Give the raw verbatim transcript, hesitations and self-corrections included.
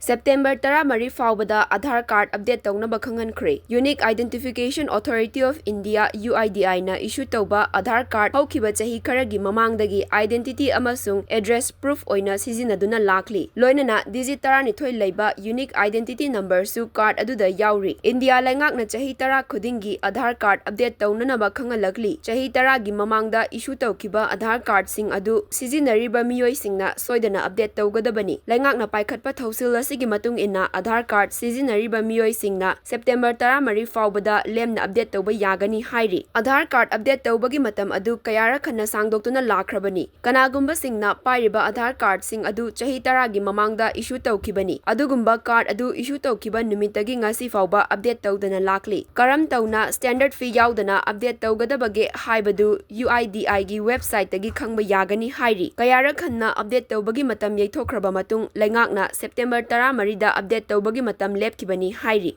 September ꯇꯔꯥꯃꯔꯤ ꯐꯥꯎꯕꯗ Aadhaar card update ꯇꯧꯅꯕ ꯈꯪꯍꯟꯈ꯭ꯔꯦ꯫ Unique Identification Authority of India, U I D I ꯅ ꯏꯁꯨ ꯇꯧꯕ ꯑꯥꯙꯥꯔ ꯀꯥꯔꯗ ꯍꯧꯈꯤꯕ ꯆꯍꯤ ꯈꯔꯒꯤ ꯃꯃꯥꯡꯗꯒꯤ identity ꯑꯃꯁꯨꯡ address proof ꯑꯣꯏꯅ ꯁꯤꯖꯤꯟꯅꯗꯨꯅ ꯂꯥꯛꯂꯤ꯫ ꯂꯣꯏꯅꯅ digit ꯇꯔꯥꯅꯤꯊꯣꯏ ꯂꯩꯕ unique identity number ꯁꯨ ꯀꯥꯔꯗ ꯑꯗꯨꯗ ꯌꯥꯎꯔꯤ꯫ ꯏꯟꯗꯤꯌꯥ ꯂꯩꯉꯥꯛꯅ ꯆꯍꯤ ꯇꯔꯥ ꯈꯨꯗꯤꯡꯒꯤ ꯑꯥꯙꯥꯔ ꯀꯥꯔꯗ ꯑꯞꯗꯦꯠ ꯇꯧꯅꯅꯕ ꯈꯪꯍꯜꯂꯛꯂꯤ꯫ ꯆꯍꯤ ꯇꯔꯥꯒꯤ ꯃꯃꯥꯡꯗ ꯏꯁꯨ ꯇꯧꯈꯤꯕ ꯑꯥꯙꯥꯔ ꯀꯥꯔꯗꯁꯤꯡ ꯑꯗꯨ ꯁꯤꯖꯤꯟꯅꯔꯤꯕ ꯃꯤꯑꯣꯏꯁꯤꯡꯅ ꯁꯣꯏꯗꯅ ꯑꯞꯗꯦꯠ ꯇꯧꯒꯗꯕꯅꯤ꯫ ꯂꯩꯉꯥꯛꯅ ꯄꯥꯏꯈꯠꯄ ꯊꯧꯁꯤꯜ ꯑꯁꯤꯒꯤ ꯃꯇꯨꯡ ꯏꯟꯅ ꯑꯥꯙꯥꯔ ꯀꯥꯔꯗ ꯁꯤꯖꯤꯟꯅꯔꯤꯕ ꯃꯤꯑꯣꯏꯁꯤꯡꯅ ꯁꯦꯞꯇꯦꯝꯕꯔ ꯇꯔꯥꯃꯔꯤ ꯐꯥꯎꯕꯗ ꯂꯦꯝꯅ ꯑꯞꯗꯦꯠ ꯇꯧꯕ ꯌꯥꯒꯅꯤ ꯍꯥꯏꯔꯤ꯫ ꯑꯥꯙꯥꯔ ꯀꯥꯔꯗ ꯑꯞꯗꯦꯠ ꯇꯧꯕꯒꯤ ꯃꯇꯝ ꯑꯗꯨ ꯀꯌꯥꯔꯛ ꯍꯟꯅ ꯁꯥꯡꯗꯣꯛꯇꯨꯅ ꯂꯥꯛꯈ꯭ꯔꯕꯅꯤ꯫ ꯀꯅꯥꯒꯨꯝꯕꯁꯤꯡꯅ ꯄꯥꯏꯔꯤꯕ ꯑꯥꯙꯥꯔ ꯀꯥꯔꯗꯁꯤꯡ ꯑꯗꯨ ꯆꯍꯤ ꯇꯔꯥꯒꯤ ꯃꯃꯥꯡꯗ ꯏꯁꯨ ꯇꯧꯈꯤꯕꯅꯤ꯫ ꯑꯗꯨꯒꯨꯝꯕ ꯀꯥꯔꯗ ꯑꯗꯨ ꯏꯁꯨ ꯇꯧꯈꯤꯕ ꯅꯨꯃꯤꯠꯇꯒꯤ ꯉꯁꯤ ꯐꯥꯎꯕ ꯑꯞꯗꯦꯠ ꯇꯧꯗꯅ ꯂꯥꯛꯂꯤ꯫ ꯀꯔꯝ ꯇꯧꯅ ꯁ꯭ꯇꯦꯟꯗꯔꯗ ꯐꯤ ꯌꯥꯎꯗꯅ ꯑꯞꯗꯦꯠ ꯇꯧꯒꯗꯕꯒꯦ ꯍꯥꯏꯕꯗꯨ U I D I ꯒꯤ ꯋꯦꯕꯁꯥꯏꯠꯇꯒꯤ ꯈꯪꯕ ꯌꯥꯒꯅꯤ ꯍꯥꯏꯔꯤ꯫ ꯀꯌꯥꯔꯛ ꯍꯟꯅ ꯑꯞꯗꯦꯠ ꯇꯧꯕꯒꯤ ꯃꯇꯝ ꯌꯩꯊꯣꯛꯈ꯭ꯔꯕ ꯃꯇꯨꯡ ꯂꯩꯉꯥꯛꯅ ꯁꯦꯞꯇꯦꯝꯕꯔ ꯇꯔꯥꯃꯔꯤꯗ ꯑꯞꯗꯦꯠ ꯇꯧꯕꯒꯤ ꯃꯇꯝ ꯂꯦꯞꯈꯤꯕꯅꯤ ꯍꯥꯏꯔꯤ꯫